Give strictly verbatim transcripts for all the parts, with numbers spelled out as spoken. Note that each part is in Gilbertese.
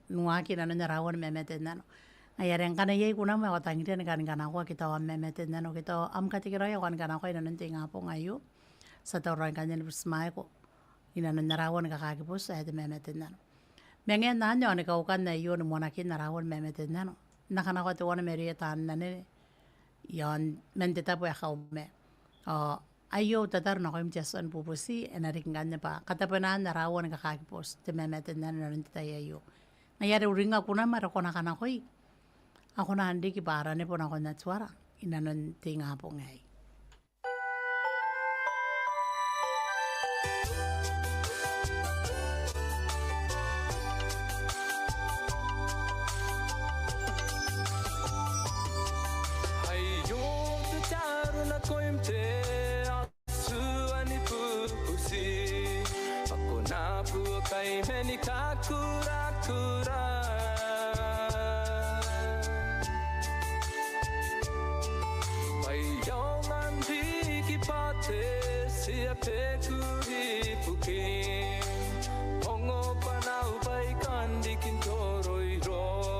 nuaki inanon ara aua ni mamate n nano. Ngaia are ngkana iai kunam ae ko tangiria ni kani kanakoa ke tao am mamate n nano ke tao am katekeraoi ae ko kani kanakoa inanon te ingabong aio, ti a tauraoi ngkanne ni butimwaeko inanon ara aua ni kakakibotu ae te mamate n nano. Ma ngaia anne ao ni kaukan aio ni moanakin ara aua ni mamate n nano, N na kanakoa teuana mairouia taan anene iaon man te tabo ae Kauma. Ao aio au tataro nakoim te Atua ni bubuti, e na riki ngkanne bwa katabwenaan ara aua ni kakakibotu te mamate n nano inanon te tai aio. Ngaia are uringa kunam are ko na kanakoi, a kona n riki bwa ara nebo nakon Atuara inanon te ingabong aei. Aio au tataro nakoim te Atua ni bubuti, bwa ko na buokai mani kakurakura. Bwa I aonga n riki bwa te tia beku ibukim ongo bwanau baikan riki n toroiroi.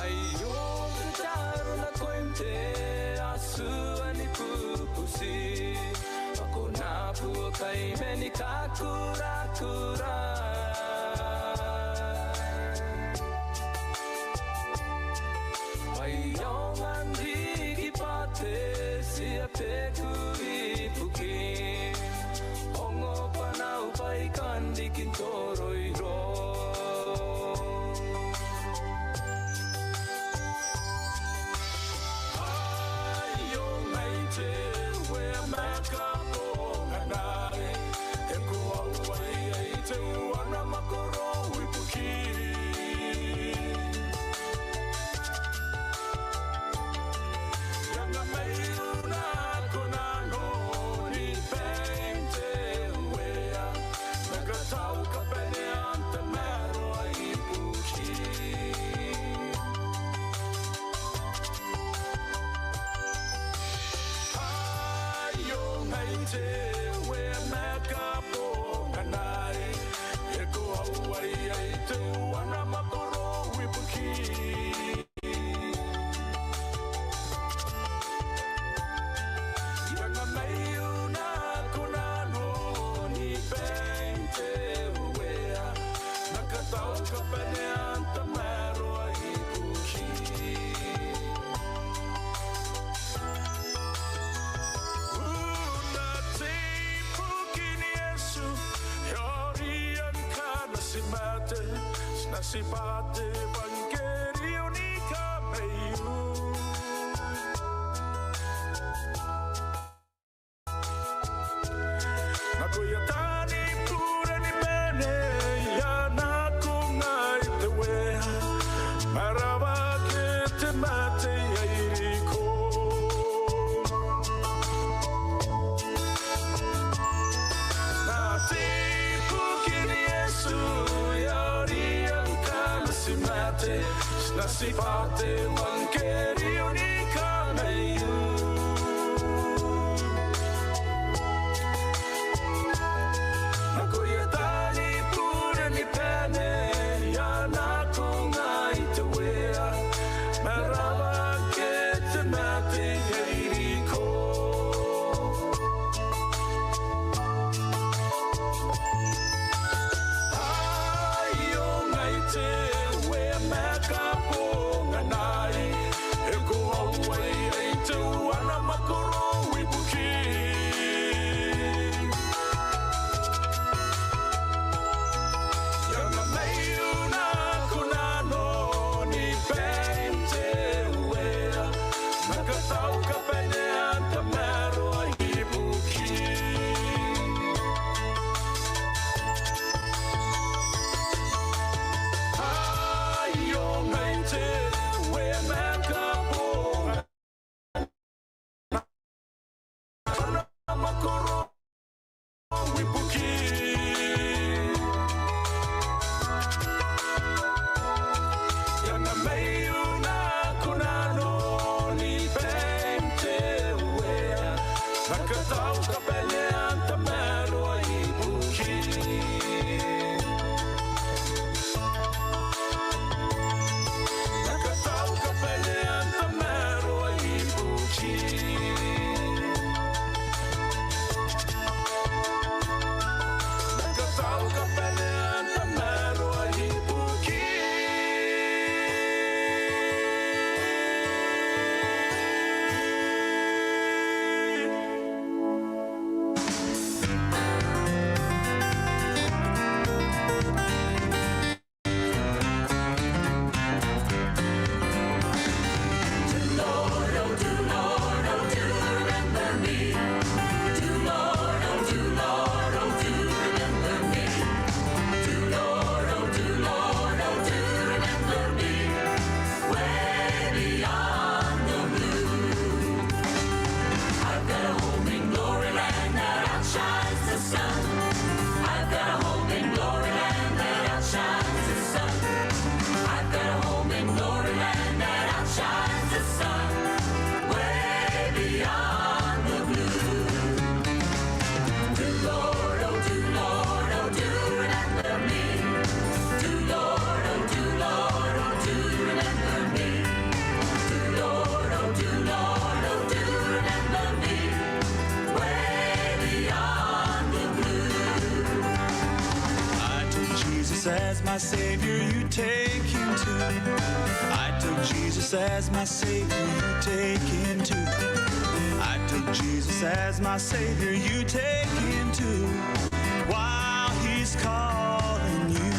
Aio au tataro nakoim te Atua ni bubuti, bwa ko na buokai mani kakurakura. Bwa I aonga n riki bwa te tia beku ibukim ongo bwanau baikan riki n toroiroi. Aio ngai te Uea ma kabonganai, e koaua iai teuana makoro ibukim. I anga maiu nako nanoni baim te Uea, ma katau kabanean tamaroa ibukim. Aio ngai te Uea ma kabonganai, e koaua iai teuana makoro ibukim. I anga maiu nako nanoni baim te Uea, ma katau kabanean tamaroa ibukim. Unatai ibukin Iesu, e a riai ngkana ti mate, ti na tibwa te euangkerio ni kamaiu. Nakoia taani bure ni bane, e a nako ngai te Uea, ma rawa ake te mate ae iriko. Unatai ibukin Iesu, e a riai ngkana ti mate, ti na tibwa te euangkerio ni kamaiu. Nakoia taani bure ni bane, e a nako ngai te Uea, ma rawa ake te mate ae iriko. Aio ngai te Uea ma kabonganai, e koaua iai te As my Savior, you take him too. I took Jesus as my Savior, you take him too. I took Jesus as my Savior, you take him too. While he's calling you.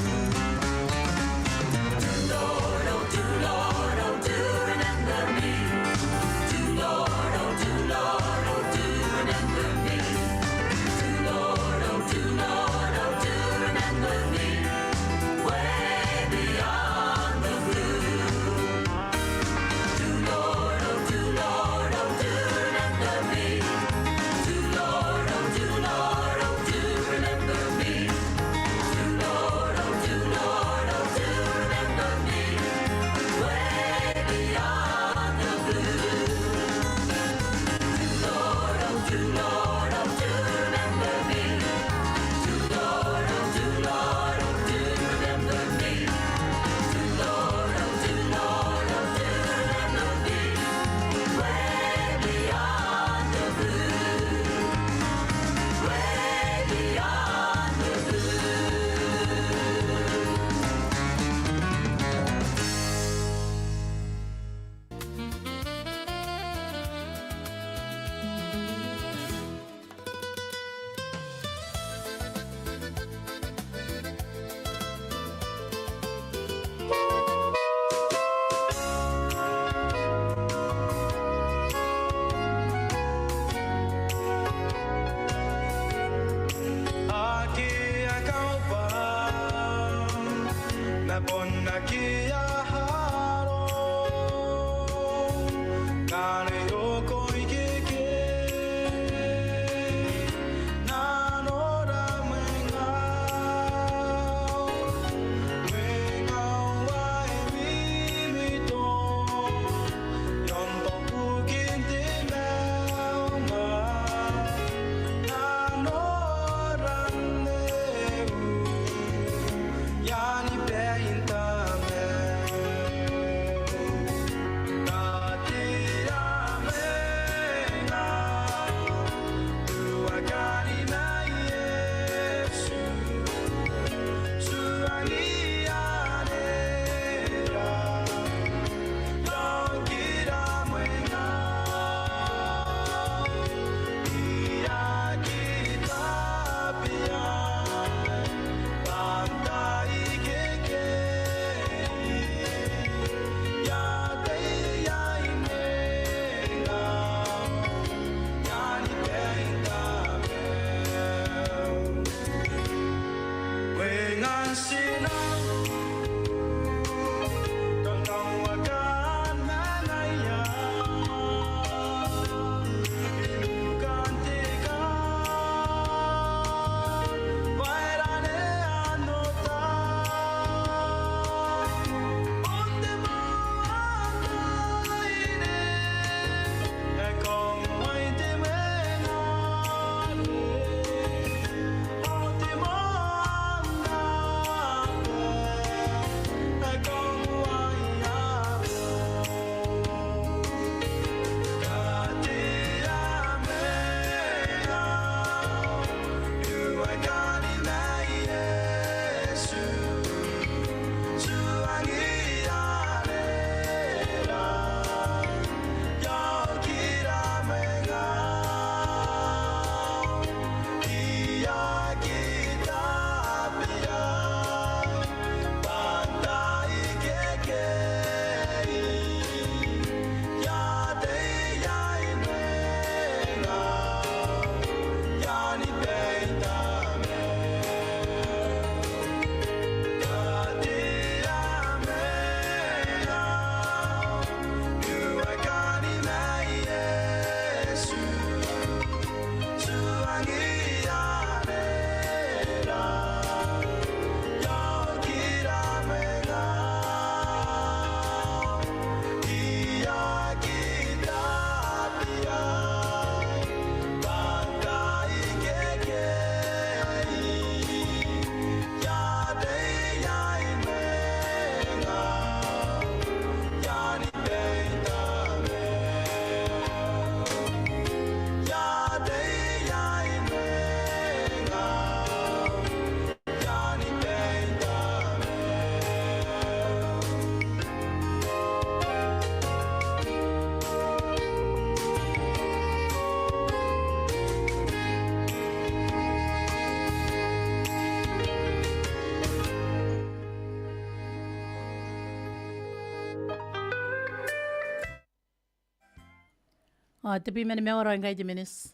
Ao tebwi ma nimaua raoi ngkai te miniti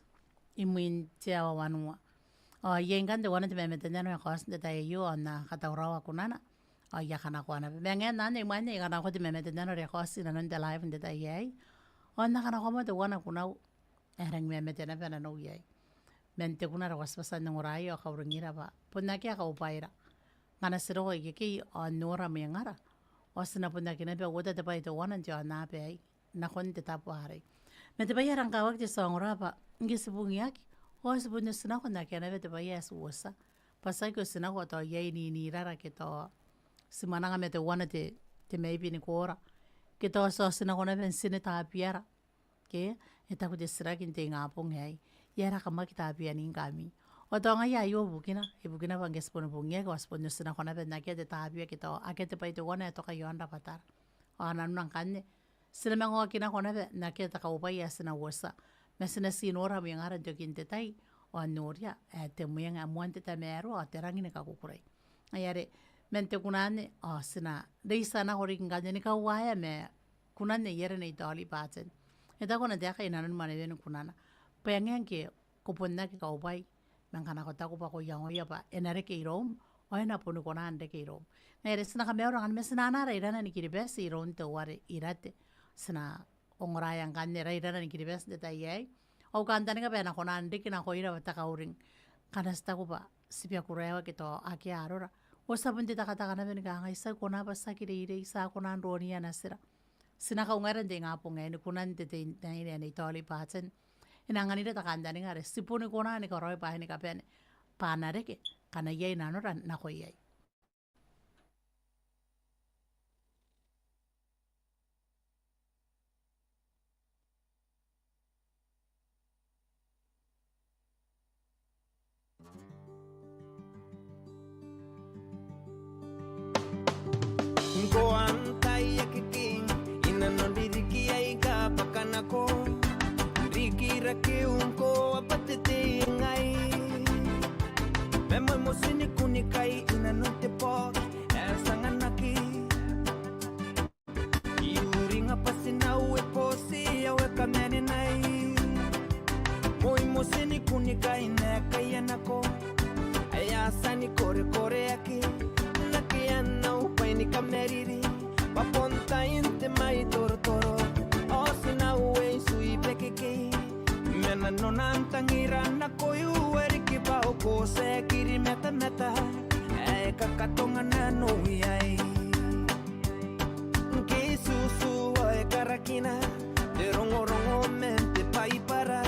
imwin te aoa wanua. Ao iai ngkanne teuana te mamatenano ae kaoti n te tai aio, ao N na katauraoa kunana, ao I a kanakoa naba. Ma ngaia anne, imwain ae I kanakoa te mamatenano are kaoti inanon te live n te tai aei, ao N na kanakoa moa teuana kunau ae rangi ni mamate naba nanou iai, man te kuna are ko a tibwa tia n ongoraia ao kauringira bwa bon akea kaubwaira ngkana ti roko ikekei ao n nora mwengara, ao ti na bon aki naba uota te bwai teuana n te aonnaba aei nakon te tabo arei. Ma te bwai ae rang kakawaki te tia ongora bwa ngke ti bungiaki, ao ti bon otinako n akea naba te bwai ae ti uotia, bwa tiaki otinako tao iai ninirara ke tao ti mwananga ma teuana te, te maibi ni koora, ke tao ti otinako naba n tine tabiara. Ke, e taku te titiraki n te ingabong aei, e aera kam aki tabeani ngkami? Ao tao ngaia aio bukina, ibukina bwa ngke ti bon bungiaki ao ti bon otinako naba n akea te tabea ke tao akea te bwai teuana ae toka i aon rabwatara. Ao nanona ngkanne ti na manga oki nako naba n akea te kaubwai ae ti na uotia, ma ti na tii nora mwengara n tokin te tai, ao n noria ae te mwenga ae moan te tamaroa ao te rangi ni kakukurei. Ngaia are man te kuna anne ao ti na reitia nako riki ngkanne ni kauaea ma kunan neiere Nei Dolly Parton. E taku ana taeka inanoni mwanewen kunana bwa e ngae ngke ko bon aki kaubwai, ma ngkana ko taku bwa ko iangoia bwa e na reke iroum, ao e na boni kona n reke iroum. Ngaia are ti na kamaura ngkanne ma ti na anaa rairana ni Kiribati iroun teuare irate. Ti na ongoraea ngkanne rairana ni Kiribati n te tai aei, ao I kantaninga bwa e na kona n riki nakoira bwa te kauring ngkana ti taku bwa ti bakuraewa ke tao akea arora. Ao ti a bon tetakataka naba ni kangai, ti aki kona bwa ti aki reirei, ti a kona n roniia natira. Ti na kaungaira n te ingabong aei ni kunan te teinnaine ae Nei Dolly Parton. E na anganira te kantaninga are ti boni kona ni karaoi bwaai ni kabane bwa a na reke ngkana iai nanora nako iai. Ngkoa n tai akekei, i nanon ririki aika bwakanako, n rikirake ngkoa bwa te tei ngai. Ma moimotin kunnikai i nanon te bong ae ti anganaki. I uringa bwa tinau e boti ao e kamanenai. Moimotin kunnikai n aekaia nako ae a tia ni korekoreaki n akea au bwai ni kamariri. Bwa bon tain te maitorotoro ao tinau e itui bakekei. Ma nanona n tangira nakoiu e riki bwa au kaotia Kirimatamata ae kakatonga nanou iai. Ngke I tutu ao e karakina te rongorongo man te Baibara,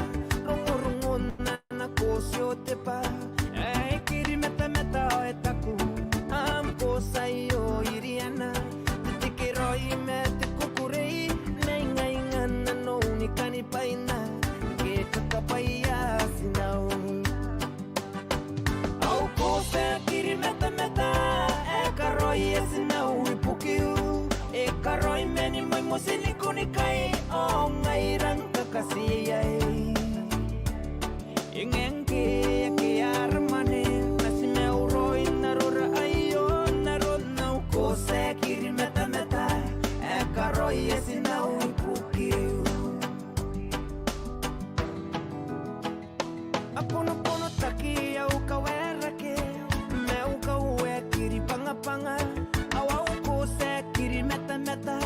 rongorongon ana kaotio te bwai ae Kirimatamata ao e taku, am kaotia aio iriana, te tikiraoi ma te kukurei, n aingainga nanou ni kani bwaina ngke e kakabwaia tinau. Au kaotia Kirimatamata, e karaoia tinau ibukiu, e karaoi mani moimotin kunnikai ao ngaira n kakatiai. E ngae ngke e aki ara mwane, ma ti maiu raoi n arora aio, n aron au kaotia Kirimatamata, e karaoia tinau ibukiu. A bonobono taki au kawaerake, ma au kawe Kiribangabanga, ao au kaotia Kirimatamata,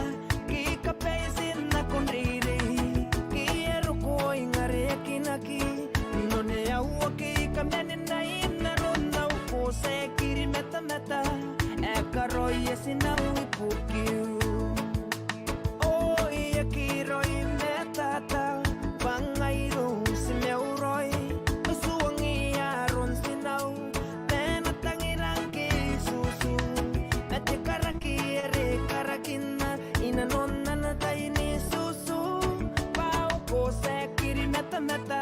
ki kabaiti nakon reirei, ki e roko i ngareakinaki, n onea au aki kamanenai n aron au kaotia Kirimatamata, e karaoia tinau ibukiu. O, e aki raoi matata, bwa ngai irou ti maiu raoi n tuangia aron tinau, ma e na tangira ngke I tutu, ma te karaki are e karakina i nanon ana tai ni tutu, bwa au kaotia Kirimatamata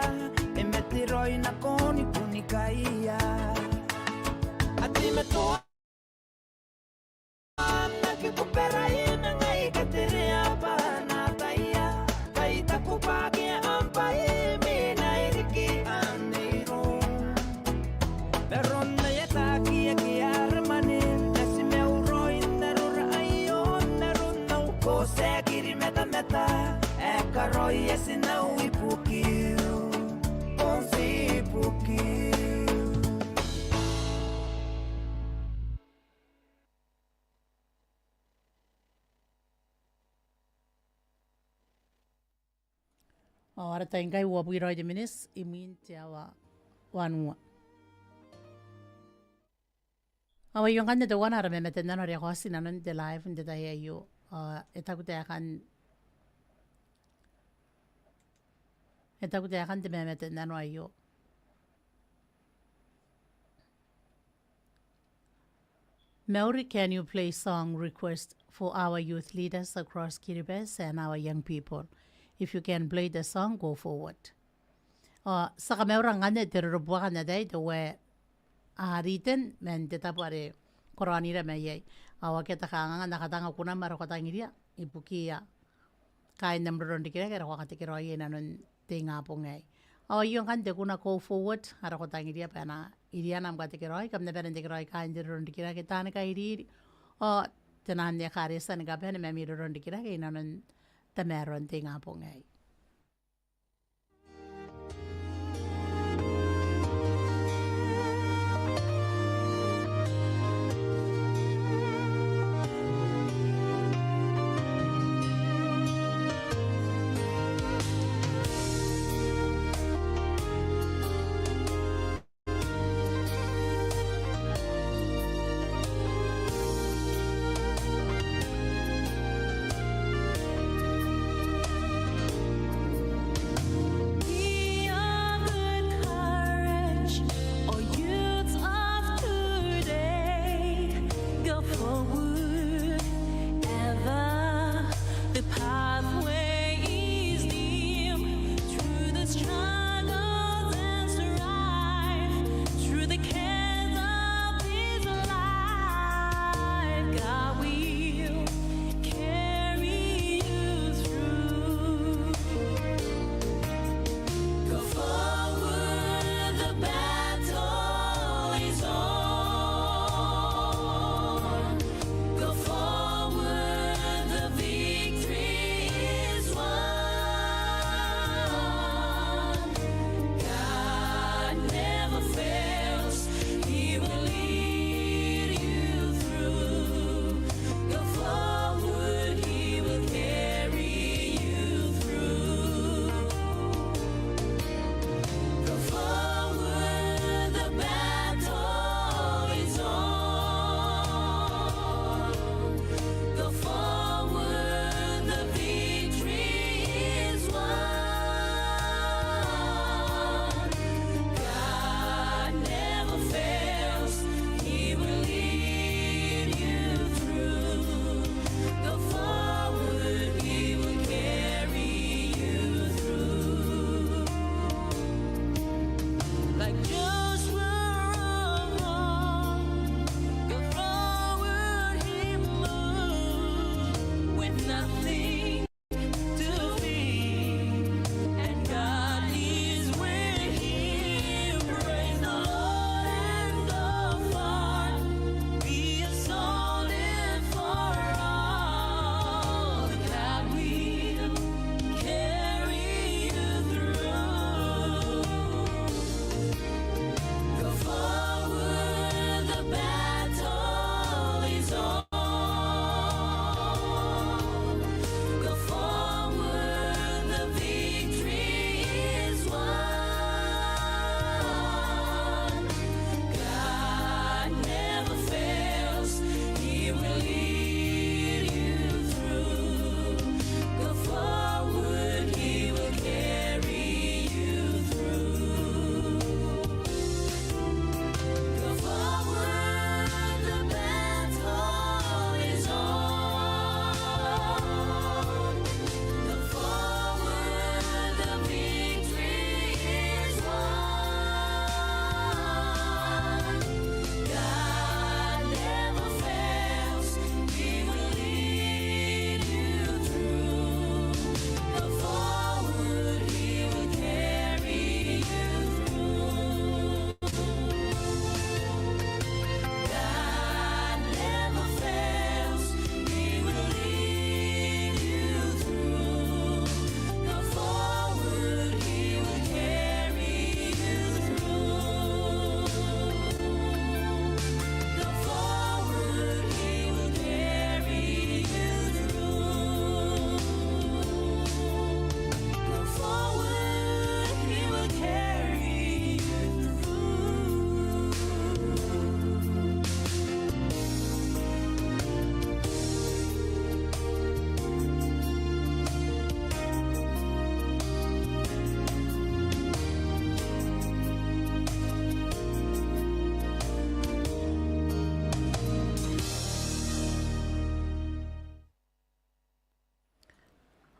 e mate raoi nakoni kunnikai. A teimatoa n aki kuberai ma ngai katerea bwa N na ataia, kai taku bwa akea am bwai, mena e riki anne irou. N aron ae ataaki ake ara mwane, ma ti maiu raoi n arora aio, n aron au kaotia Kirimatamata, e karaoia tinau ibu Ao ara tai ngkai uabwi raoi te miniti imwin te aoa wanua. Ao aio ngkanne teuana ara mamaten nano are e kaoti inanon te live n te tai aio. Ao e taku taekan, e taku taekan te mamaten nano aio. Mauri, can you play song request for our youth leaders across Kiribati and our young people? If you can play the song, go forward. Ao ti a kamaura ngkanne te rorobuaka n ataei, te wae a written man te tabo are ko raonira mai iai. Ao akea te kanganga n aki tanga kunam are ko tangiria ibukiia kaain am roronrikirake are ko a katekeraoia inanon te ingabong aei. Ao aio ngkanne te kuna go forward are ko tangiria bwa e na iriana am katekeraoi, kam na bane n tekeraoi kaain te roronrikirake, taani kairiri ao te naan ekaretia ni kabane ma ami roronrikirake inanon tamaroan te ingabong aei.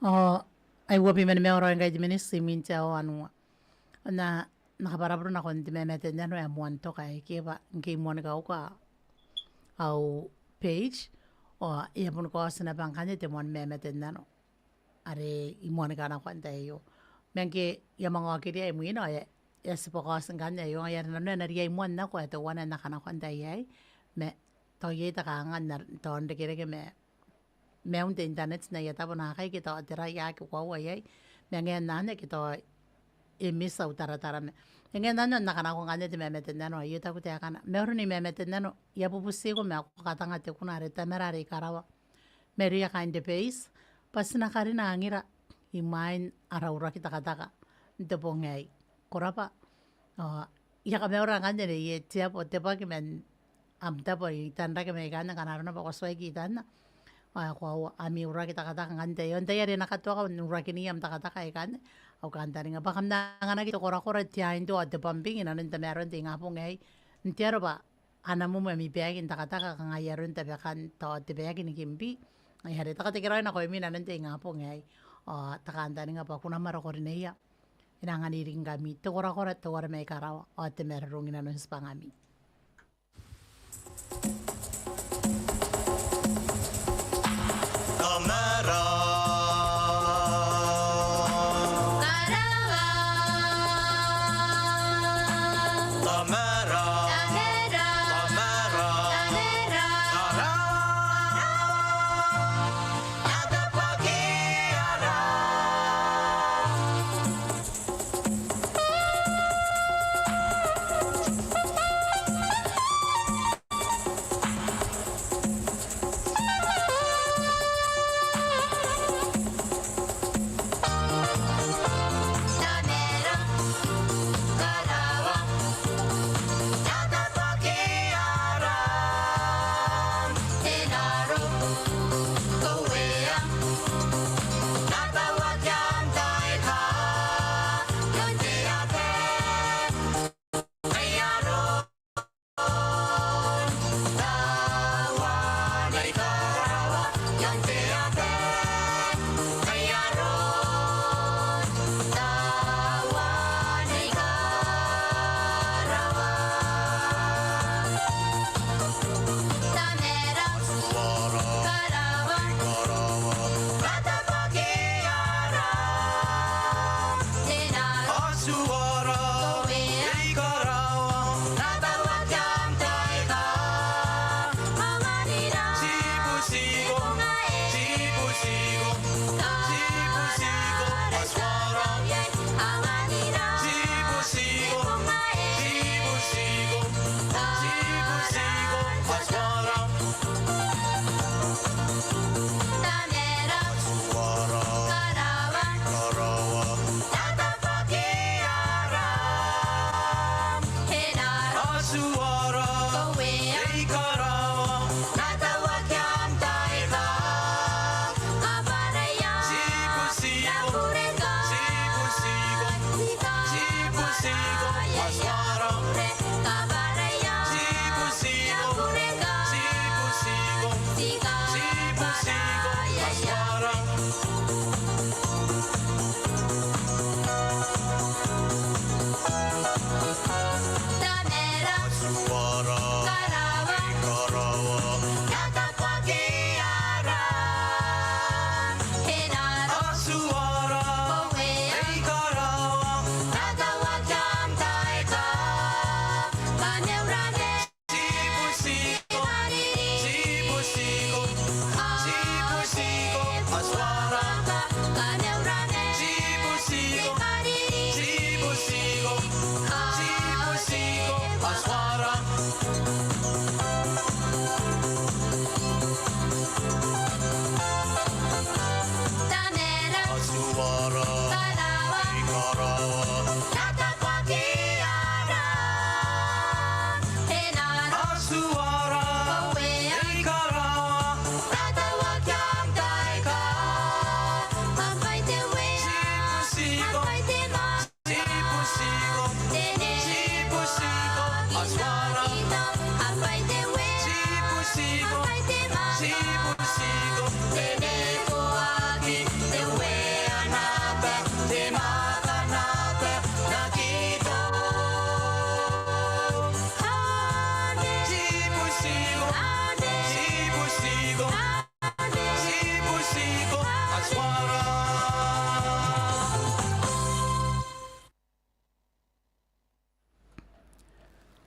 Ao ai uabwi ma nimaua raoi ngkai te miniti imwin te aoa wanua. N na, N na kabwarabwara nakon te mamate n nano ae moan toka ae ke bwa ngke I moan kauka au page, ao e a bon kaoti naba ngkanne te moan mamate n nano are I moan kanako n te tai aio. Ma ngke I a manga okiria imwina ao e a, e a tibwa kaoti ngkanne aio, ngaia are nanona e na riai moa n nako ae teuana ae N na kanako n te tai aei. Ma tao iai te kanga n na, tao n rekereke ma maiun te internet n aia tabo naakai ke tao tera ae aki koaua iai. Ma ngae n anne ke tao e miss au taratara ma. E ngae n anne N na kanako ngkanne te mamate n nano aio. Taku taekana, mauri ni mamate n nano, I a bubutiko ma ko katanga te kuna are tamara are i karawa mairouia kaain te base bwa ti na karina angira imwain ara uraki takataka n te bong aei. Ko rabwa. Ao I a kamaura ngkanne neie te abo, te bwaki man am tabo i Tanrake mai ikanne ngkana arona bwa ko tuai kitanna. Ao e koaua ami uraki takataka ngkanne n te tai aio, n tai are e na katoka n urakinia am takataka ikanne. Au kantaninga bwa kam na anganaki te korakora, te aindo ao te bwambing inanon tamaroan te ingabong aei, n te aro bwa a na mum ami baeki n takataka kanga ai aron tabekan tao te baeki ni kimbi. Ai are te katekeraoi nakoimi inanon te ingabong aei. Ao te kantaninga bwa kunam ara korineia e na anganirikingkami te korakora teuare mai karawa ao te marurung inanon tibwangami. Tamara. Karawa. Tamara. Tamara. Tamara. Karawa. Karawa.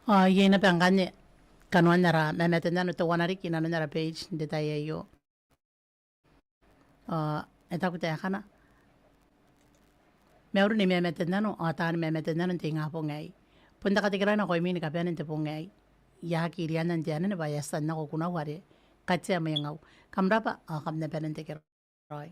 Ao iai naba ngkanne kanoan ara mamaten nano teuana riki inanon ara page n te tai aio. Ao e taku taekana: Mauri ni mamaten nano ao taani mamaten nano n te ingabong aei. Bon te katekeraoi nakoimi ni kabane n te bong aei. I aki rianna n te anene bwa e a tia n nako kunau are katea mwengau. Kam rabwa ao kam na bane n tekeraoi.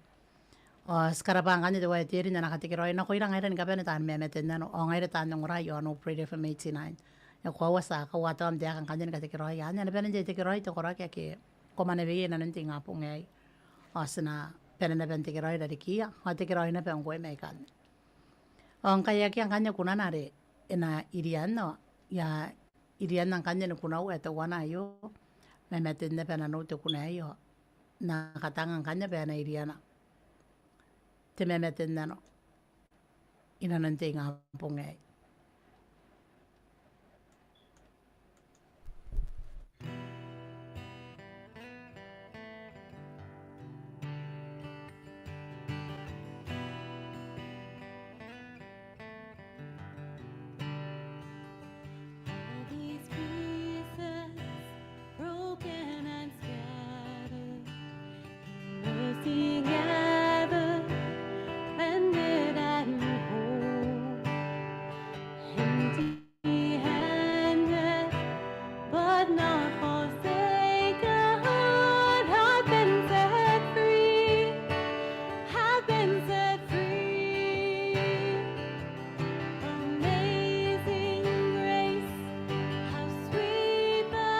Ao ti karabwa ngkanne teuaei terin ana katekeraoi nakoira ngaira ni kabane taani mamaten nano ao ngaira taan ongora i aon Hope Radio F M eighty-nine. E koaua ti a kaua ataam n taeka ngkanne ni katekeraoi anne, a na bane n tekeraoi te koraki ake ko mwaneweia inanon te ingabong aei. Ao ti na bane naba n tekeraoi i rarikiia ao tekeraoi naba ngkoe mai ikanne. Ao ngkai akea ngkanne kunana are e na irianna, ao I a irianna ngkanne ni kunau ae teuana aio. Mamaten naba nanou te kuna aei ao N na katanga ngkanne bwa e na iriana te mamaten nano inanon te ingabong aei. All these pieces broken and scattered, in mercy gathered, mended and whole. Empty-handed, but not forsaken, have been set free, have been set free. Amazing grace, how sweet the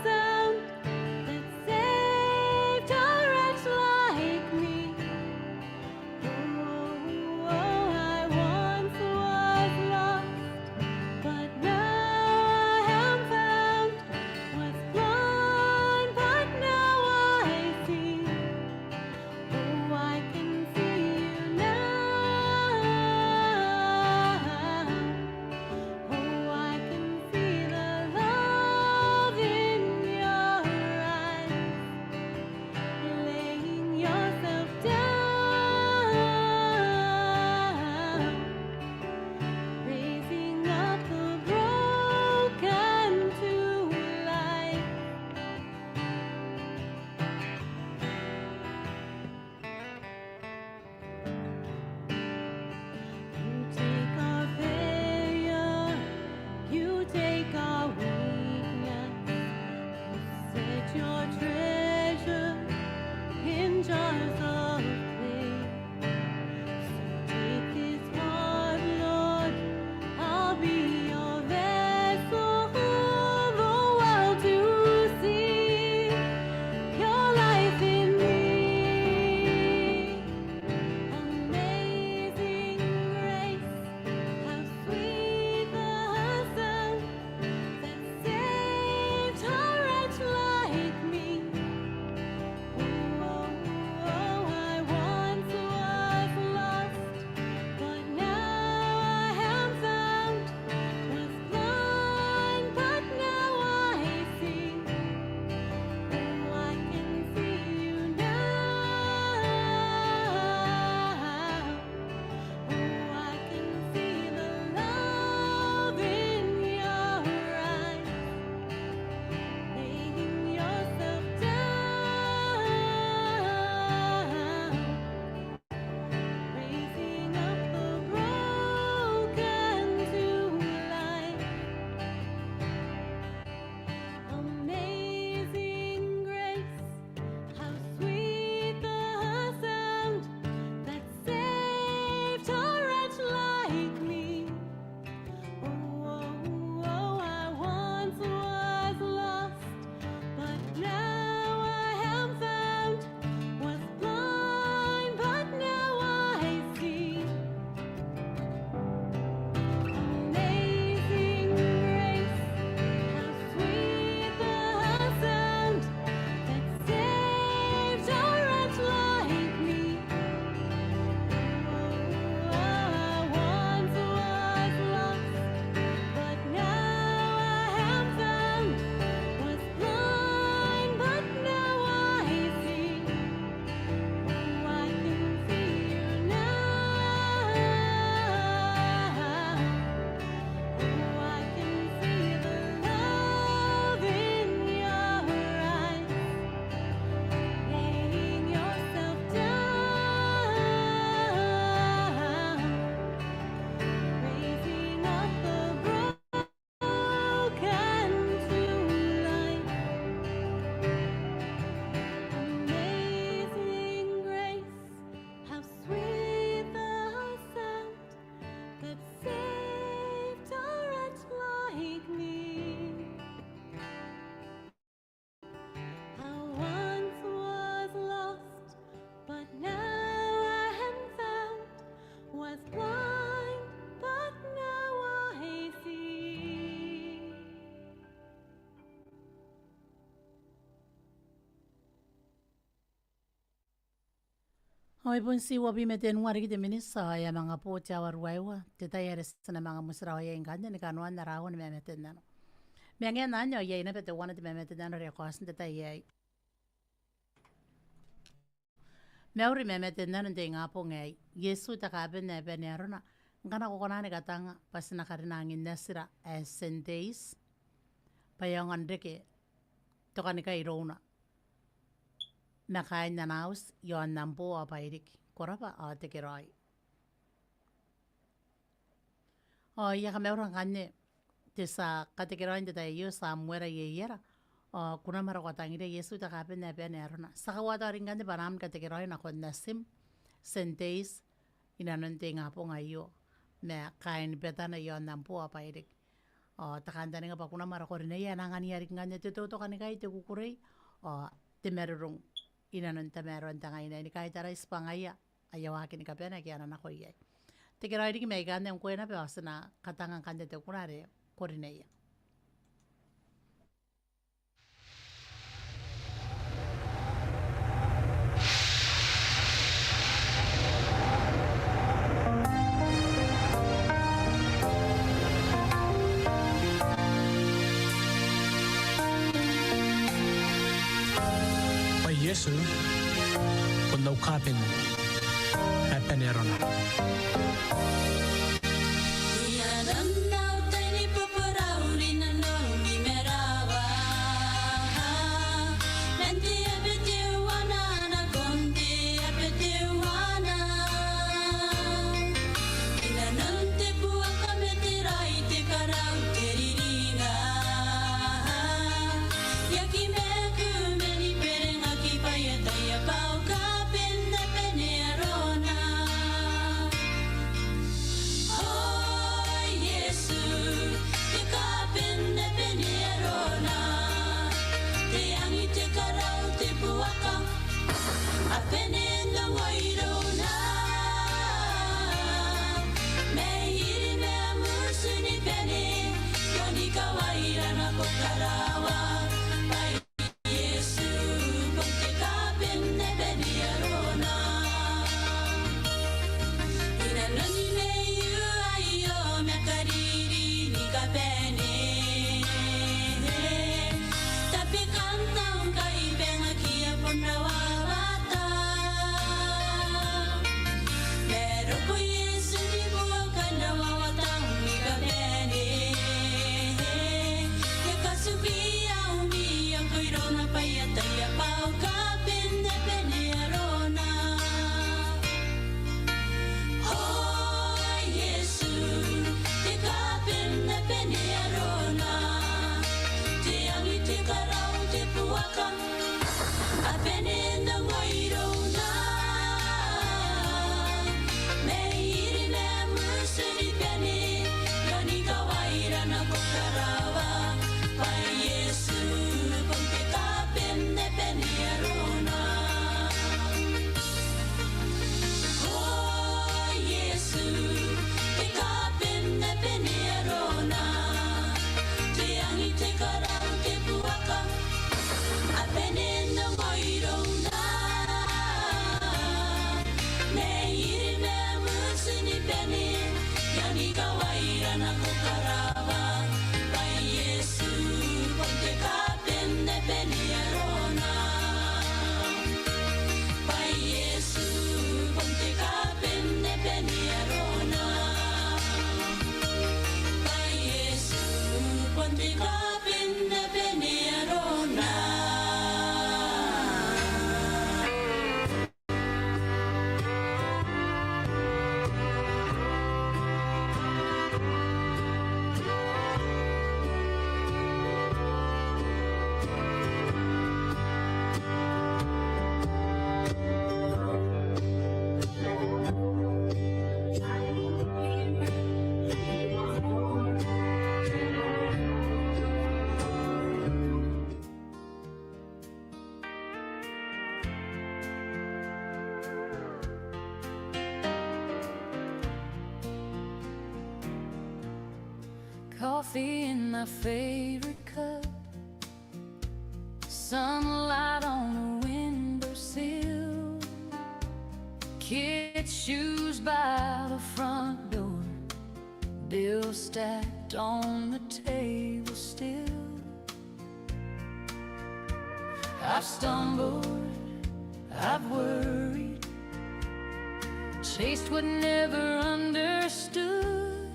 sound that saved a wretch like me. Oh, I once was lost, but now I am found, was Ao e bon tii uabwi ma tenua riki te miniti ao e a manga bo te aoa ruaiwa, te tai are ti na manga motirawa iai ngkanne ni kanoan ara aoa ni mamaten nano. Ma ngaia anne ao iai naba teuana te mamaten nano are e kaoti n te tai aei. Mauri, mamaten nano n te ingabong aei: Iesu te kaaben ae bane arona. Ngkana ko kona ni katanga bwa ti na karina angin natira ae Saint Days bwa e aonga n reke tokanikai irouna ma kaain ana auti i aon Nambo ao Bairiki. Ko rabwa ao tekeraoi. Ao I a kamaura ngkanne te tia katekeraoi n te tai aio, Samuera Ieiera. Ao kunam are ko a tangiria: Iesu te kaaben ae bane arona. Ti a kauatao riki ngkanne bwanaam ni katekeraoi nakon natim, Saint Days, inanon te ingabong aio ma kaain Betana i aon Nambo ao Bairiki. Ao te kantaninga bwa kunam are ko rineia e na anganiia riki ngkanne te teutokanikai, te kukurei ao te marurung inanon tamaroan te ngaina aei, ni kaitaraiti bwa ngaia aia waaki ni kabane ake a na nako iai. Tekeraoi riki mai ikanne, ngkoe naba ao ti na katanga ngkanne te kuna are ko rineia. Bwa Iesu bon au kaaben ae bane arona. O Iesu, te kaaben ae bane arona, te angi, te karau, te buaka, a bane n ongo irouna. Mai iri ma mutu ni bane, i aon kawaira nako karawa, bwa Iesu bon te kaaben ae bane arona. Inanoni maiu aio ma kariri ni kabane, tabekan tao ngkai bangaki a bon rawawata. Ma roko Iesu ni buoka n rawawata ni kabane. E katuki aomata irouna bwa a ataia bwa au kaaben ae bane arona. O Iesu, te kaaben ae bane arona, te angi, te karau, te buaka, a bane n ongo irouna. Mai iri ma mutu ni bane, i aon kawaira nako karawa, bwa Iesu bon te kaaben ae bane arona. O Iesu, te kaaben ae bane arona, te angi, te karau, te buaka, a bane n ongo irouna. Mai iri ma mutu ni bane, i aon kawaira nako karawa, bwa Iesu bon te kaaben ae bane arona. Bwa Iesu bon te kaaben ae bane arona. Bwa Iesu bon te kaaben ae bane arona. Coffee in my favorite cup, sunlight on the windowsill, Kids' shoes by the front door, bills stacked on the table still. I've stumbled, I've worried, chased what never understood.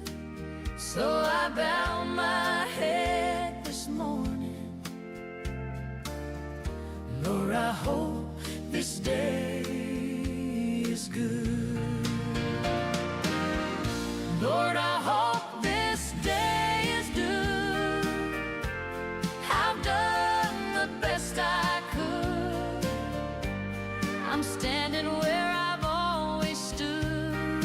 So I bow my head this morning. Lord, I hope this day is good. Lord, I hope this day is due. I've done the best I could. I'm standing where I've always stood,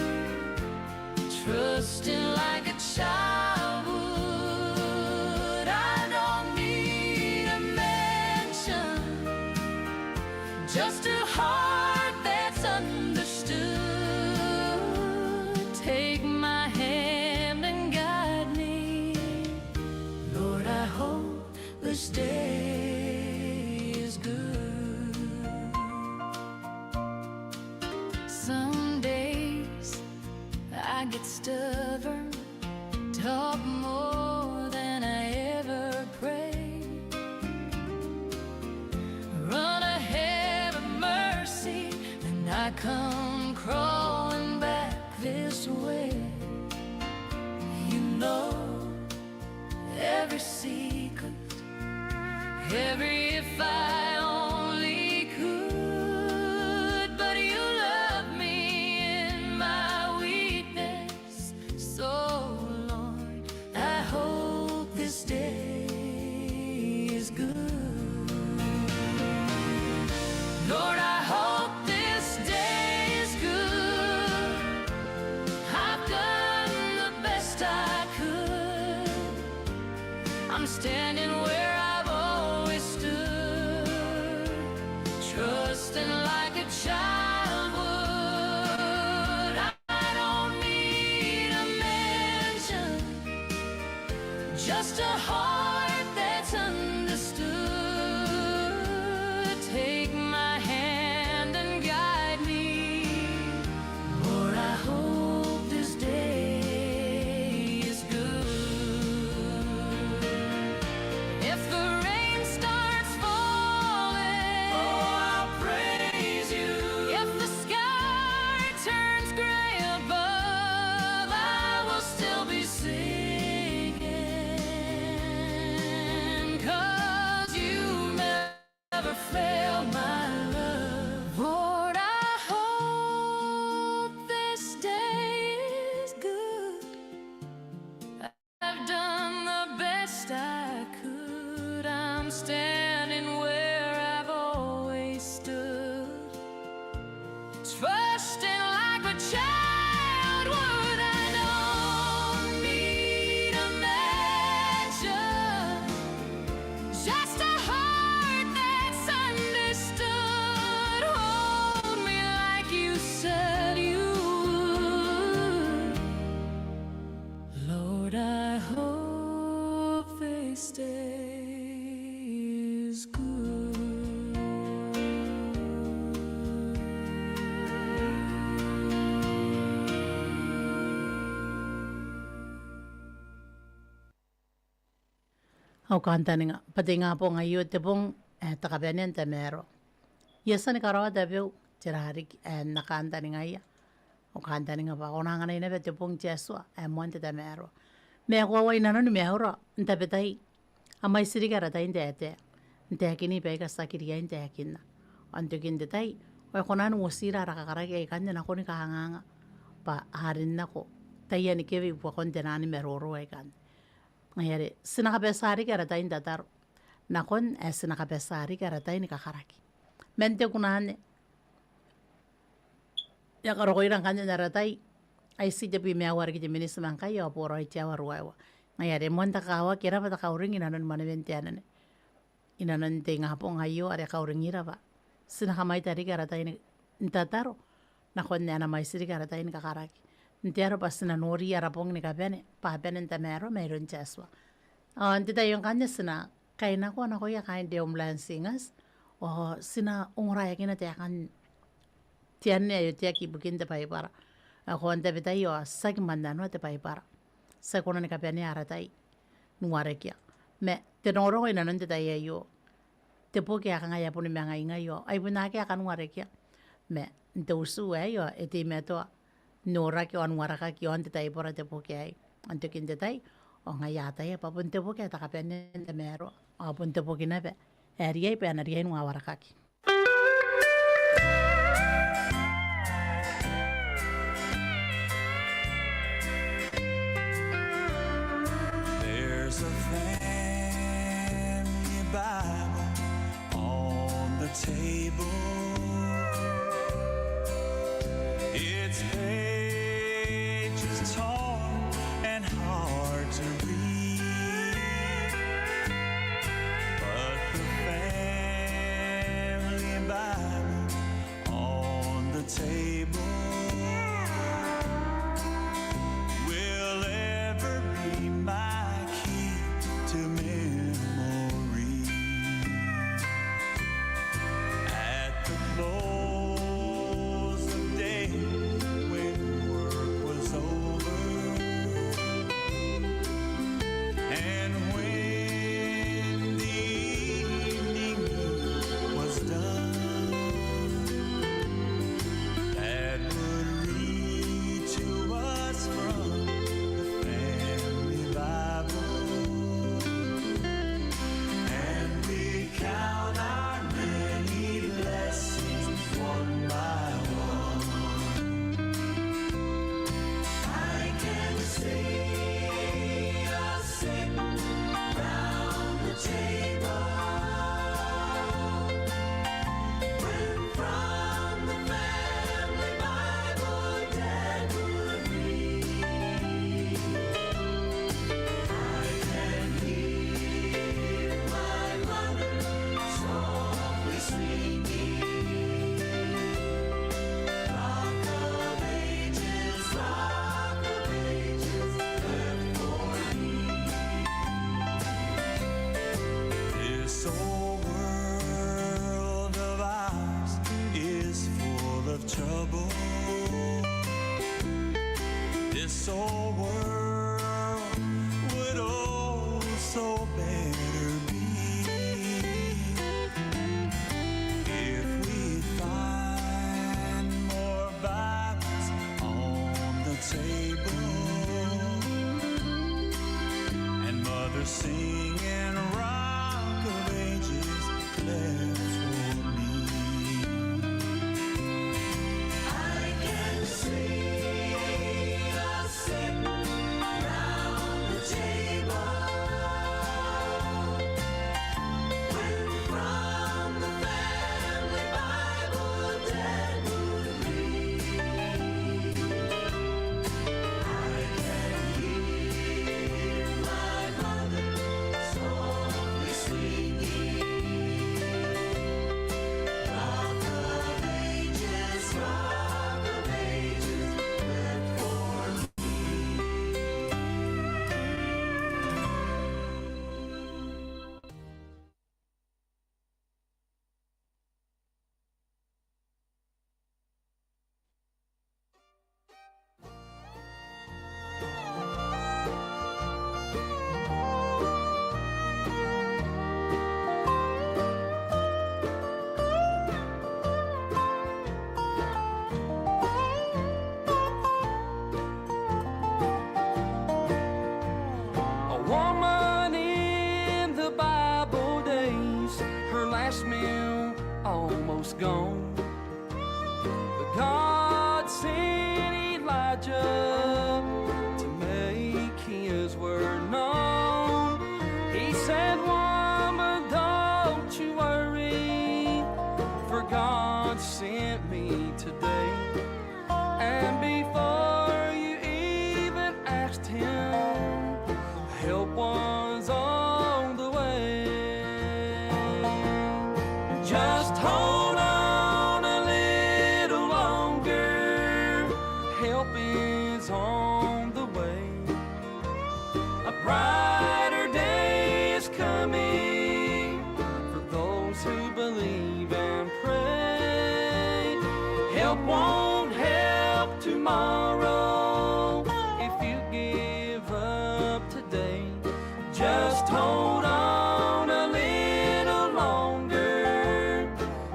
trusting like a child would. I don't need a mansion, just a heart that's understood. Take my hand and guide me. Lord, I hope this day is good. Some days I get stubborn, talk more than I ever pray. Run ahead of mercy, and I come crawling back this way. You know every secret, every if I only could, but you love me in my weakness. So, Lord, I hope this day is good. Lord, I hope this day is good. I've done the best I could. I'm standing where I've always stood, trusting like a child would. I don't need a mansion, just a heart that's understood. Take my hand and guide me. Lord, I hope this day is good. If the rain starts falling, oh, I'll praise you. If the sky turns gray above, I will still be singing, 'cause you never fail my love. Lord, I hope this day is good. I've done the best I could. I'm standing where I've always stood, trusting like a child would. I don't need a mansion, just a heart that's understood. Hold me like you said you would. Lord, I hope this day is good. Au kantaninga, bwa te ingabong aio te bong ae te kabanea n tamaroa. I a tia ni karaoa tabeua tera riki ae N na kantaningaia. Au kantaninga bwa ko na anganai naba te bong te Atua ae moan te tamaroa. Ma e koaua i nanoni maiura n tabetai a mwaiti riki ara tai n taetae, n taekini baika ti aki riai n taekinna. Ao n tokin te tai ao e kona n uotira ara kakaraki aikanne nakoni kanganga bwa a rin nako taiani kewe i buakon te nani maroro aikanne. Ngaia are ti na kabatia riki ara tai n tataro nakon ae ti na kabatia riki ara tai ni kakaraki. Man te kuna anne e a karokoira ngkanne n ara tai, ai ti tebwi ma aua riki te miniti ma ngkai ao boraoi te aoa ruaiwa. Ngaia are moan te kakawaki e raba te kauring i nanoni manewen te anene. I nanon te ingabong aio are kauringira bwa ti na kamwaita riki ara tai ni, n tataro nakon ae na mwaiti riki ara tai ni kakaraki. N te aro bwa ti na nori ara bong ni kabane bwa a bane n tamaroa mairoun te Atua. Ao n te tai aio ngkanne ti na kainakoa nakoia kaain te Homeland Singers ao ti na ongoraeakina taekan Te anne ae otiaki ibukin te Baibara. Ao ko a tabetai ao tiaki mannanoa te Baibara. Ti aki kona ni kabanea ara tai n warekia. Ma te rongorongo i nanon te tai aio, te boki ae kanga e a boni manga ingainga ao ai bon akea ae kan warekia. Ma n te utu aei ao e teimatoa n noraki ao n warekaki iaon te taibora te boki aei. Ao n tokin te tai ao ngaia ataia bwa bon te boki ae te kabanea n tamaroa ao bon te boki naba ae riai bwa e na riai ni wawarekaki. There's a family Bible on the table. Its pages torn and hard to read. But the family Bible on the table will ever be my key to memory. At the close of day, when work was over, and when the evening was done, Dad would read to us from the family Bible, and we count our many blessings one by one. I can see us sitting round the table, when from the family Bible Dad would read. I can hear my mother softly singing, Rock of Ages, Rock of Ages, lift for me. This old world of ours is full of trouble. This old world would also better be if we find more Bibles on the table, and Mother singing Rock of Ages left for me. I can see us sitting round the table, when from the family Bible Dad would read. I can hear my mother softly singing, Rock of Ages, Rock of Ages, lift for me. A woman in the Bible days, her last meal almost gone. But God sent Elijah to make his word known. He said, "Woman, don't you worry, for God sent me today." And before you even asked him, help was on the way. Just hold on a little longer. Help is Won't help tomorrow if you give up today. Just hold on a little longer.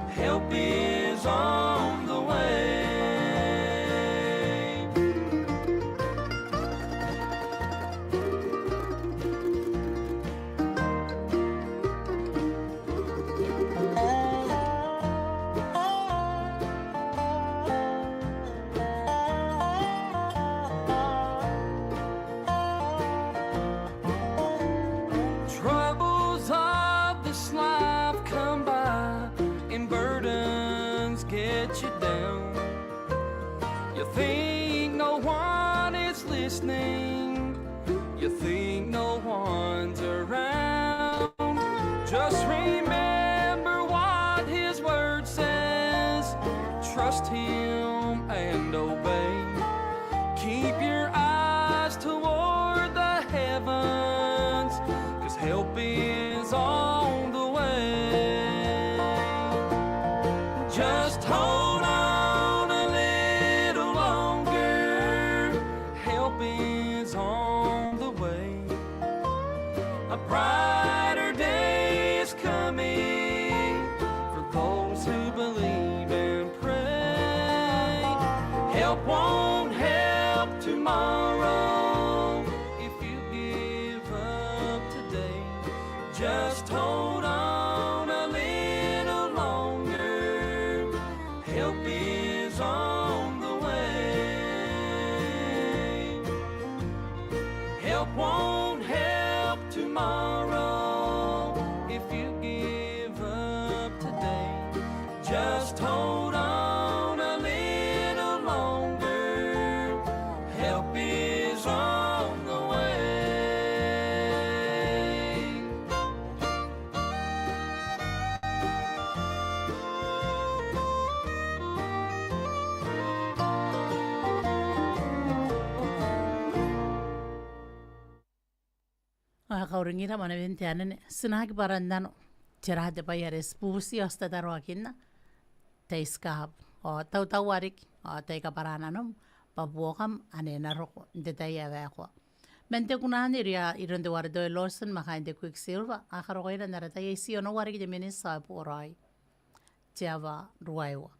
Help is on the way. Troubles of this life come by and burdens get you down. You think no one is listening. You think no one's around. Just remember what his word says. Trust him and obey. Keep your eyes toward the heavens, 'cause help is on the way. Just hold on a little longer. Help is on the way. A brighter day is coming for those who believe and pray. Help won't help tomorrow if you give up today. Just hold on a little longer. Help is on the way. Help won't help tomorrow if you give up today. Just hold on a little longer. Help is on the way. A kauringira mwanewen te anene, ti na aki bwara n nano. Tera te bwai are ti bubutiia ao ti tataroakinna? Te aiti kaabu. Ao tautaua riki, ao tai kabwara nanom, bwa buokam ane e na roko n te tai ae waekoa. Man te kuna anne irouia, iroun te waretoa Lawson ma kaain te Quicksilver, a karokoira n ara tai ae ti onoua riki te miniti ao e boraoi. Te aoa ruaiwa.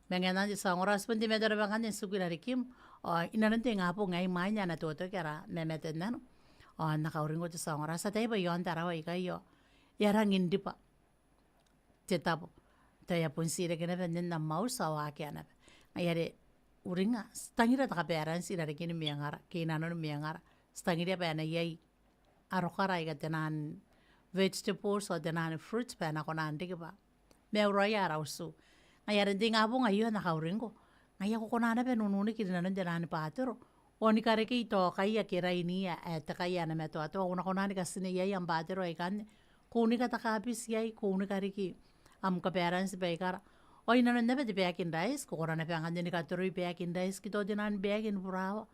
Ma ngaia anne te tia ongora, ti bon teimatoa naba ngkanne n tiku i rarikim, ao inanon te ingabong aei imwain ae e na totoki ara mamate n nano, ao N na kauringko te tia ongora, ti ataia bwa i aon Tarawa ikai ao e a rangi n riba te tabo. Tao e a bon ti reke naba nnen am auti ao akea naba. Ngaia are uringnga, ti tangira te kabaranti i rarikin mwengara ke inanon mwengara. Ti tangiria bwa e na iai arokara aika tenaan vegetables ao tenaan fruits bwa e na kona n riki bwa maiuraoia ara utu. Ngaia are n te ingabong aio N na kauringko, ngaia ko kona naba n ununiki rinanon tenaan batero ao ni karekei tao kai ake rainiia ae te kai ae na matoatoa, ao ko na kona ni katinea iai am batero aikanne. Ko unika te kabiti iai, ko unika riki am kabaranti baikara. Ao inanon naba te baeki n raiti, ko kona naba ngkanne ni katoroi baeki n raiti ke tao tenaan baeki ni burawa.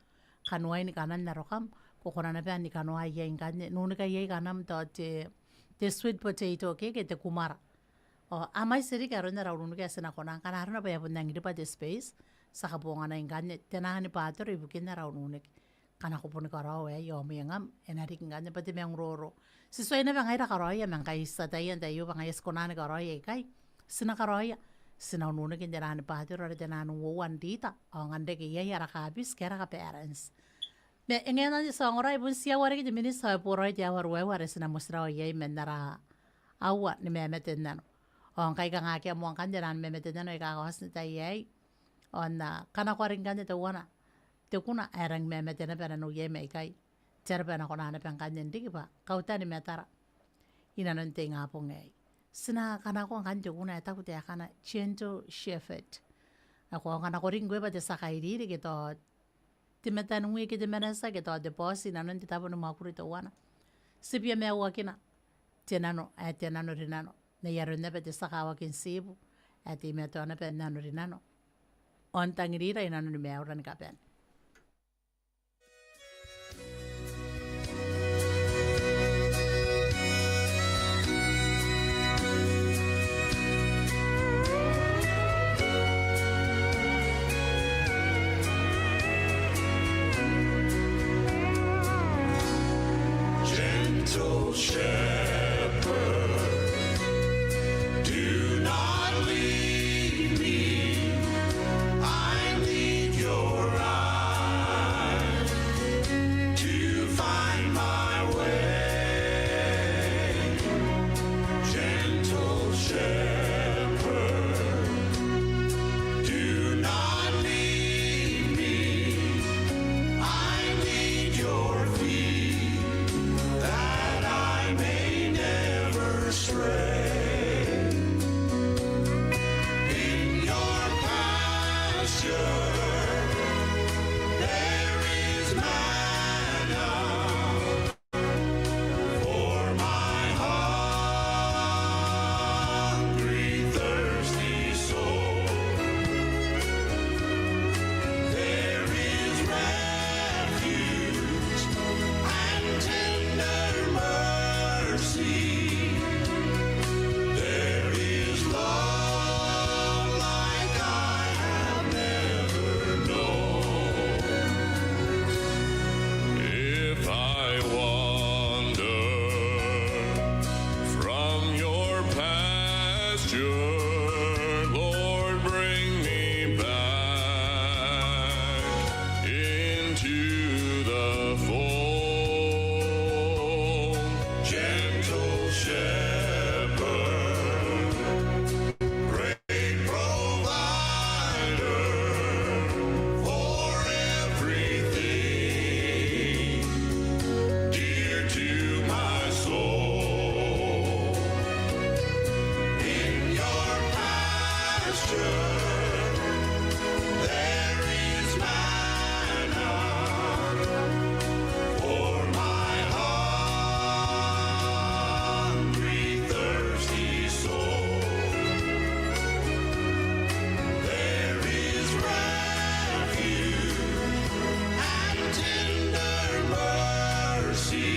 Kanoai ni kanan arokam, ko kona naba ni kanoa iai ngkanne, n unika iai kanam tao te, te sweet potato ke, ke te kumara. Ao a mwaiti riki aron ara ununiki ae ti na kona, ngkana arona bwa e a bon rangi n riba te space, ti a kabonganai ngkanne tenaan batero ibukin ara ununiki. Ngkana ko boni karaoa aei ao mwengam e na riki ngkanne bwa te manguroro. Ti tuai naba ngaira karaoia ma ngkai ti ataia n tai aio bwa ngaia ti kona ni karaoia ikai. Ti na karaoia, ti na ununiki n tenaan batero are tenaan uoua n rita, ao ngkana e reke iai ara kabiti ke ara kabaranti. Ma e ngae n anne te tia ongora, e bon tii aua riki te miniti ao e boraoi te aoa ruaiwa are ti na motirawa iai man ara aoa ni mamate n nano. Ao ngkai kanga akea moa ngkanne tenaan mamate n nano aika a kaoti n te tai aei, ao N na kanakoa riki ngkanne teuana te kuna ae rangi ni mamate naba nanou iai maikai. Te aro bwa e na kona naba ngkanne n riki bwa kautani matara inanon te ingabong aei. Ti na kanakoa ngkanne te kuna ae taku taekana Gentle Shepherd. Ao ko a kanakoa riki ngkoe bwa te tia kairiri ke tao te mataniwi ke te manatia ke tao te boss inanon te tabo ni mwakuri teuana. Ti bia maiuakina te nano ae te nanorinano. N ai aron naba te tia kawakin tiibu ae teimatoa naba n nanorinano ao n tangirira inanoni maiura ni kabane. Shepherd, do not leave me. I need your eye to find my way. Gentle shepherd, do not leave me. I need your feet that I may never stray. In your pasture there is manna for my hungry, thirsty soul. There is refuge and tender mercy. There is love like I have never known. If I wander from your pasture, Lord, bring me back into the fold. Gentle shepherd, great provider for everything dear to my soul. In your pasture there is manna for my hungry, thirsty soul. There is refuge and tender mercy.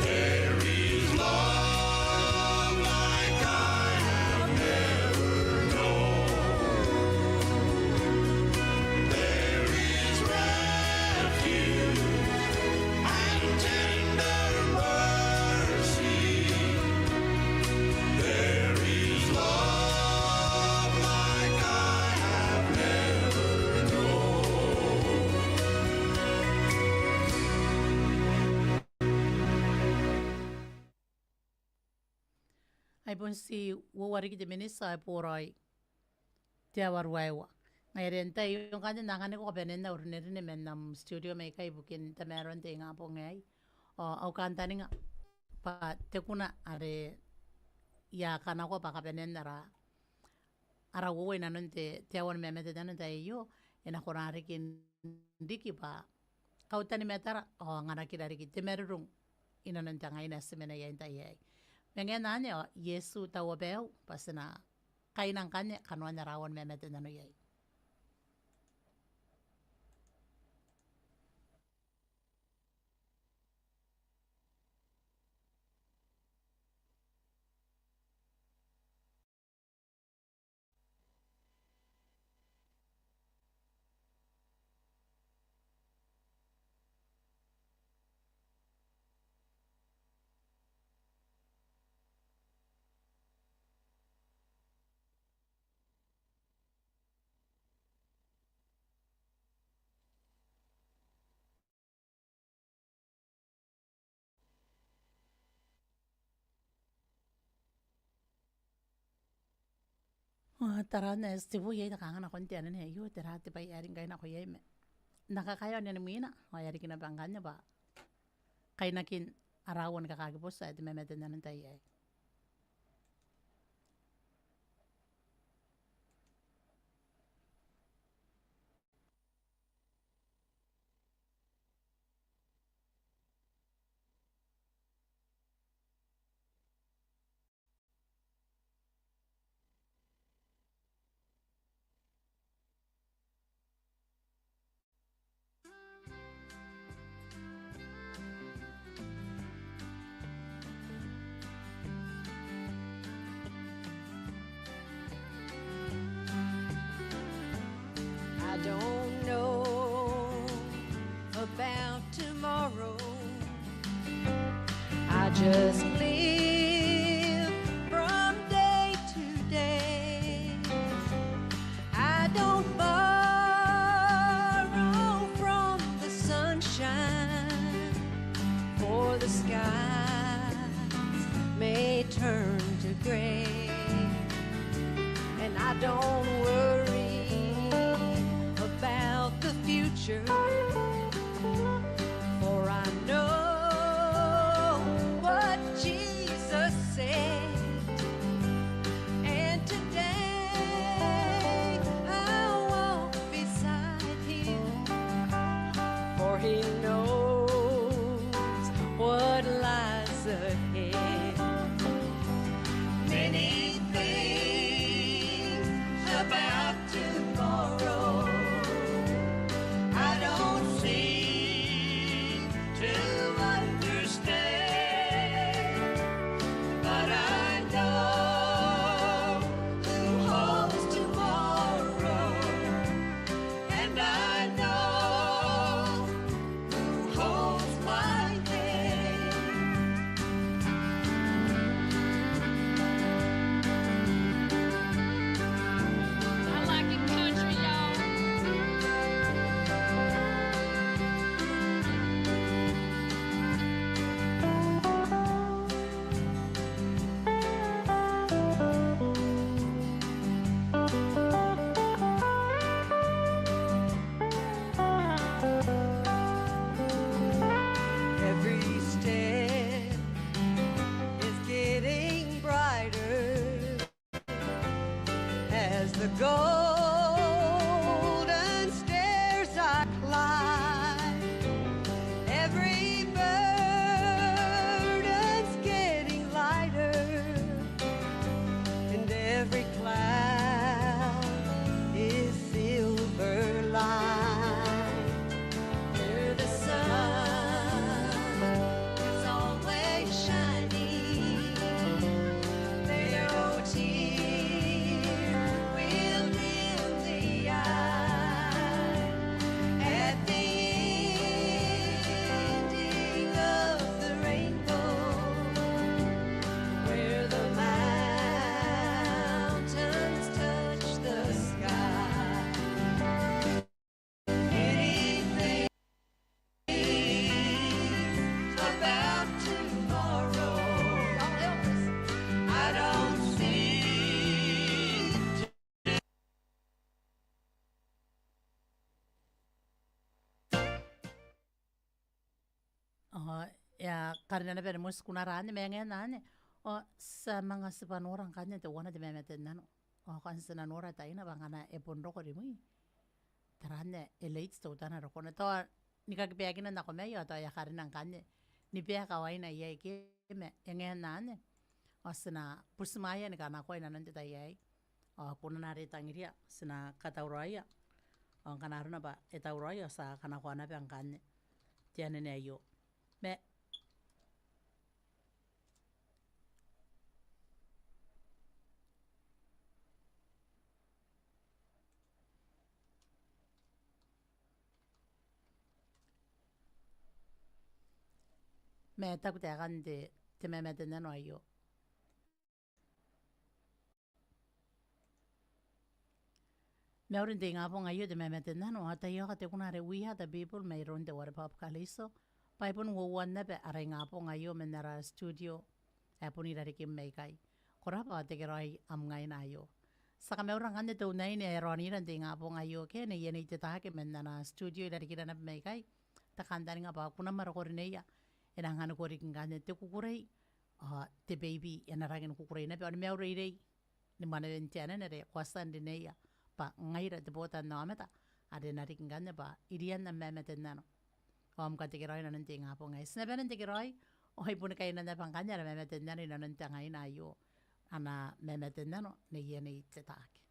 There is love like I have never known. There is refuge and tender mercy. There is love like I have never known. Ai bon ti uoua riki te miniti ae boraoi te aoa ruaiwa. Ngaia are n tai aio ngkanne N na anganiko kabanea au rinerine man am studio mai ikai ibukin tamaroan te ingabong aei. Ao au kantaninga bwa te kuna are I a kanakoa bwa kabanean ara, ara uoua inanon te, te aoa ni mamate n te tai aio, e na kona riki n riki bwa kautanimatara ao anganakira riki te marurung inanon te ngaina ae ti mena iai n tai aei. Ma ngaia anne ao Iesu taua baiu bwa ti na kaina ngkanne kanoan ara aoa ni mamate n te tai aei. Ao taraana ae ti tebo iai, te kanga nakon te anene aio, tera te bwai ae e rin ngkai nako iai ma N na kakaea ao n imwina ao e a riki naba ngkanne bwa kainakin ara aoa ni kakakibotu ae te mamate n te tai aei. Don't worry about the future, for I know what Jesus said. And today I walk beside him, for he knows what lies ahead. Many things about tomorrow I don't seem to understand, but I know who holds tomorrow, and I know who holds my hand. I like it country, y'all. Every step is getting brighter as the golden stairs I climb. Every burden's getting lighter, and every cloud is silver line. Where the sun is always shining, there no tear will dim the eye. At the ending of the rainbow, where the mountains touch the sky, anything about tomorrow, I don't seem to. Ao e a karina naba ni moti kunara anne, ma e ngae n anne. Ao ti a manga tibwa nora ngkanne teuana te mamaten nano. Ao ngkanne ti na nora taina bwa ngkana e bon roko rimwi, tera anne, e late teutana rokona. Tao ni kakibaakina nako mai, ao tao e a karina ngkanne ni bae kawaina iai ke, ma e ngae n anne. Ao ti na butimwaea ni kanakoa inanon te tai aei. Ao kunana are e tangiria, ti na katauraoia. Ao ngkana arona bwa e tauraoi, ao ti a kanakoa naba ngkanne te anene aio. Ma ma e taku taekan te, te mamaten nano aio. Mauri n te ingabong aio te mamaten nano, ao taiaoka te kuna are We Are the People mairoun te Warepa of Kaliso, bwa e bon uouan naba ara ingabong aio man ara studio ae bon i rarikim aikai. Ko rabwa ao tekeraoi am ngaina aio. Ti a kamaura ngkanne te unaine ae raonira n te ingabong aio, ke Nei Anei Tetaake man ana studio i rarikira naba aikai. Te kantaninga bwa kunam ara korineia e na anganiko riki ngkanne te kukurei, ao te baby e na rangi ni kukurei naba ao ni maiureirei ni mwanewen te anene are ko a tia n rineia bwa ngaira te botannaomata are e na riki ngkanne bwa irian am mamaten nano. Ao am katekeraoi inanon te ingabong aei. Ti na bane n tekeraoi, ao I boni kaina naba ngkanne ara mamaten nano inanon te ngaina aio. Ana mamaten nano Nei Anei Tetaake.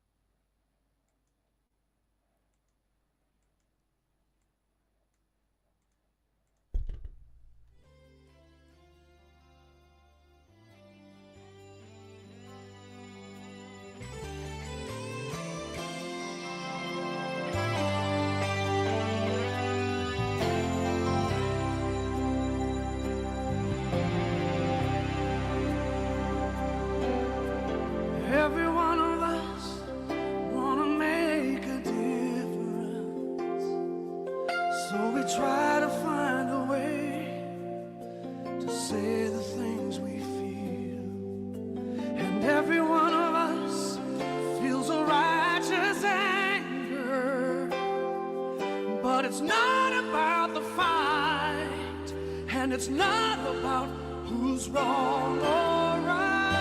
Every one of us And it's not about who's wrong or right.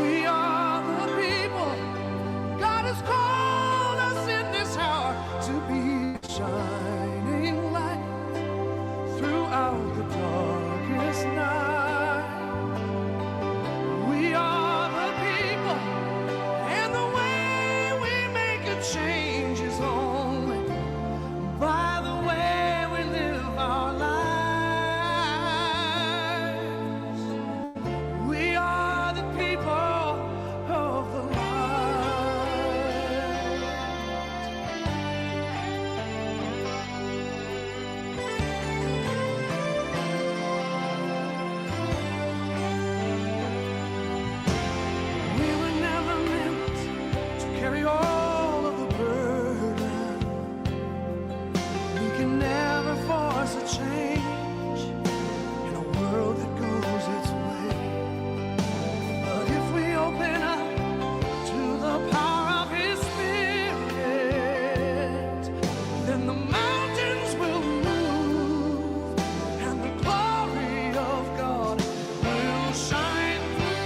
We are the people. God has called us in this hour to be shining light throughout the darkest night. We are the people, and the way we make a change is only by the way we live our lives. We are the people of the light. We were never meant to carry all of the burden. We can never force a change in a world that goes its way. But if we open up to the power of His Spirit, then the mountains will move and the glory of God will shine through.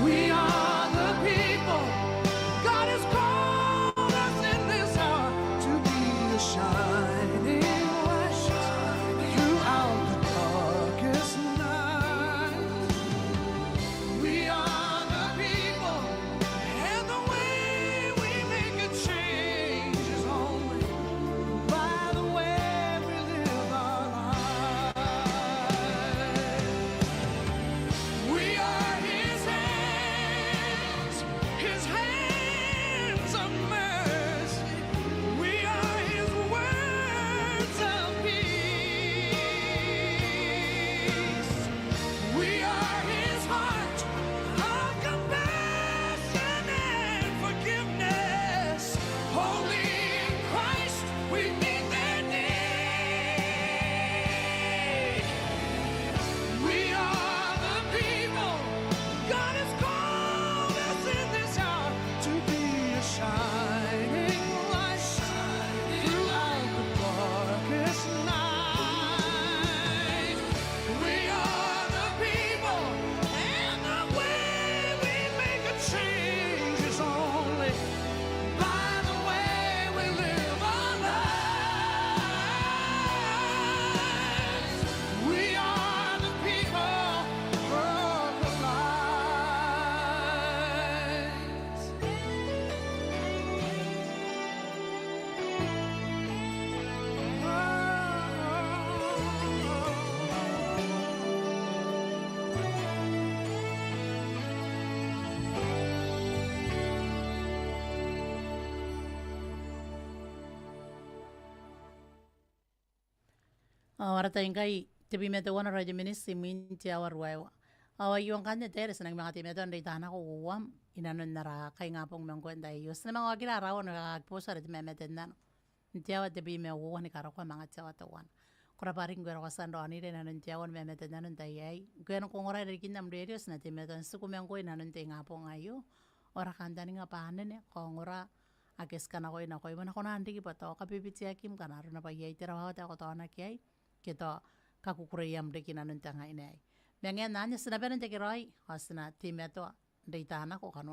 We are the people. God has called us in this hour to be a shining light throughout the darkest night. We are the people, and the way we make a change is only by the way we live our lives. We are His hands, His hands of mercy. We are His words of peace. We are His heart of compassion and forgiveness. Only in Christ we meet their need. We are the people. God has called us in this hour to be a shining light throughout the darkest night. We are the people, and the way we make a change is only by the way we live our lives. We are the people of the light. Ao ara tai ngkai tebwi ma teuana raoi te miniti imwin te aoa ruaiwa. Ao aio ngkanne te aere ti nang manga teimatoa n reita nako uoua inanon ara kaingabong ma ngkoe n tai aio. Ti na manga okira ara aoa ni kakakibotu are te mamate n nano n te aoa tebwi ma uoua ni karokoa manga te aoa teuana. Ko rabwa riki ngkoe ae ko a tia n raonira inanon te aoa ni mamate n nano n tai aei. Ngkoe ae ko ongora irarikin am rerio, ti na teimatoa n tiku ma ngkoe inanon te ingabong aio. Ao ara kantaninga bwa anene kaongora ake ti kanakoa nakoim, a na kona n riki bwa tao kabibitiakim ngkana arona bwa iai te rawawata ae ko taonaki iai, ke tao kakukureiam riki inanon te ngaina aei. Ma ngaia anne, ti na bane n tekeraoi, ao ti na teimatoa n reita nako kanoan